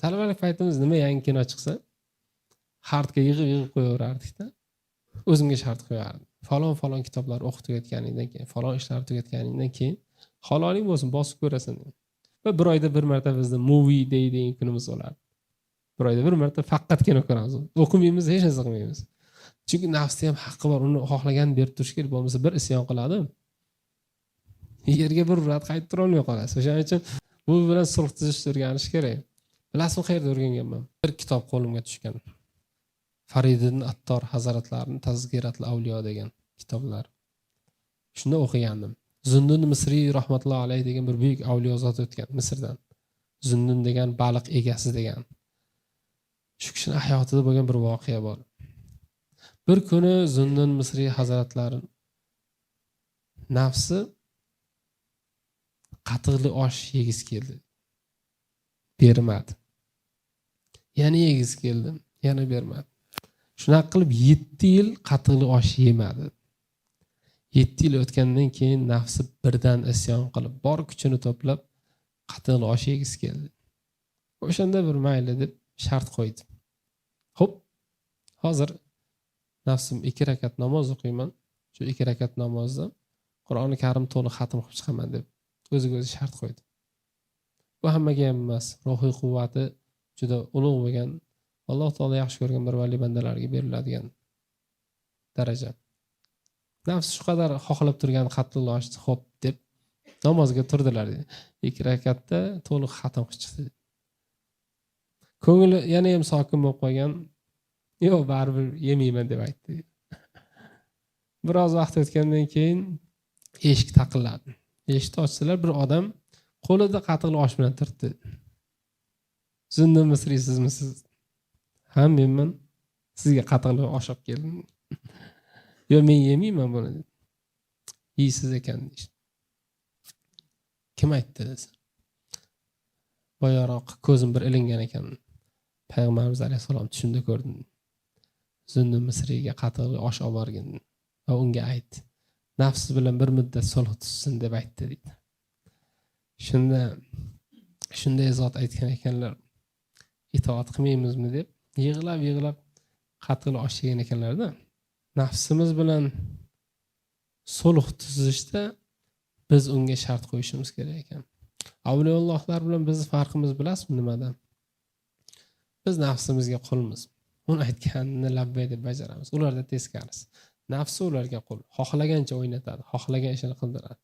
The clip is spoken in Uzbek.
Talabalik paytimiz nima yangi kino chiqsa, hardga yig'ib yig'ib qo'yaverardikda. O'zimga shart qo'yardim. Falon falon kitoblar o'qib tugatganingdan keyin, falon ishlarni tugatganingdan keyin haloling bo'lsin, bosib ko'rasan. Va bir oyda bir marta bizni movie day degan kunimiz bo'lardi. Bir oyda bir marta faqat kino ko'ramiz. O'qimaymiz, hech narsa qilmaymiz. Chunki nafsni ham haqqi bor, uni xohlaganini berib turish kerak, bo'lmasa bir isyon qiladi. Yerga bir uradi, qaytib turolmay qolasiz. O'shaning uchun bu bilan sulh tuzishni o'rganish kerak. Bilasizmi, qayerda o'rganganman? Bir kitob qo'limga tushgan. Farididdin Attor hazratlarining Tazkiratul Avliyo degan kitoblar. Shunda o'qigandim. Zundun Misriy rahmatullohi alayhi degan bir buyuk avliyo zot o'tgan Misrdan. Zundun degan baliq egasi degan. Shu kishini hayotida bo'lgan bir voqea bor. Bir kuni Zundun Misriy hazratlari nafsi qatiqli osh yegisi keldi. Bermadi. Yana yegisi keldi, yana bermadi. Shunaqa qilib 7 yil qatiqli osh yemadi. 7 yil o'tgandan keyin nafsi birdan isyon qilib, bor kuchini to'plab qatiqli osh yegisi keldi. O'shanda bir mayli deb shart qo'ydi. Xo'p, hozir nafsim 2 rakat namoz o'qiyman. Shu 2 rakat namozda Qur'oni Karim to'liq xatm qilib chiqaman deb o'ziga o'zi shart qo'ydi. Bu hammaga ham emas, ruhiy quvvati juda ulug' bo'lgan, Alloh taolo yaxshi ko'rgan bir vali bandalarga beriladigan daraja. Nafs shu qadar xohlab turgan qatiqli oshni xo'p deb namozga turdilar. 2 rakatda to'liq xatm qilib chiqdi. Ko'ngli yana ham sokin bo'lib qolgan. Yo'q, baribir yemayman deb aytdi. Biroz vaqt o'tgandan keyin eshik taqilladi. Eshikni ochsalar, bir odam qo'lida qatiqli osh bilan turibdi. Zundun Misriy sizmisiz? Ha, menman. Sizga qatiqli osh olib keldim. Yo'q, men yemayman buni dedi. Yeysiz ekan deyishdi. Kim aytdi desa. Boyaroq ko'zim bir ilingan ekan. Payg'ambarimiz alayhissalom tushimda ko'rdim. Zundun Misriyga qatiqli osh olib borgin va unga ayt. Nafsi bilan bir muddat sulh tuzsin deb aytdi deydi. Shunda shunday zot aytgan ekanlar, itoat qilmaymizmi deb yig'lab yig'lab qatiqli osh yegan ekanlarda. Nafsimiz bilan sulh tuzishda biz unga shart qo'yishimiz kerak ekan. Avliyoullohlar bilan bizni farqimiz bilasizmi nimada? Biz nafsimizga qulmiz. Uni aytganini labbay deb bajaramiz. Ularda teskarisi. Nafsi ularga qul. Xohlagancha o'ynatadi, xohlagan ishini qildiradi.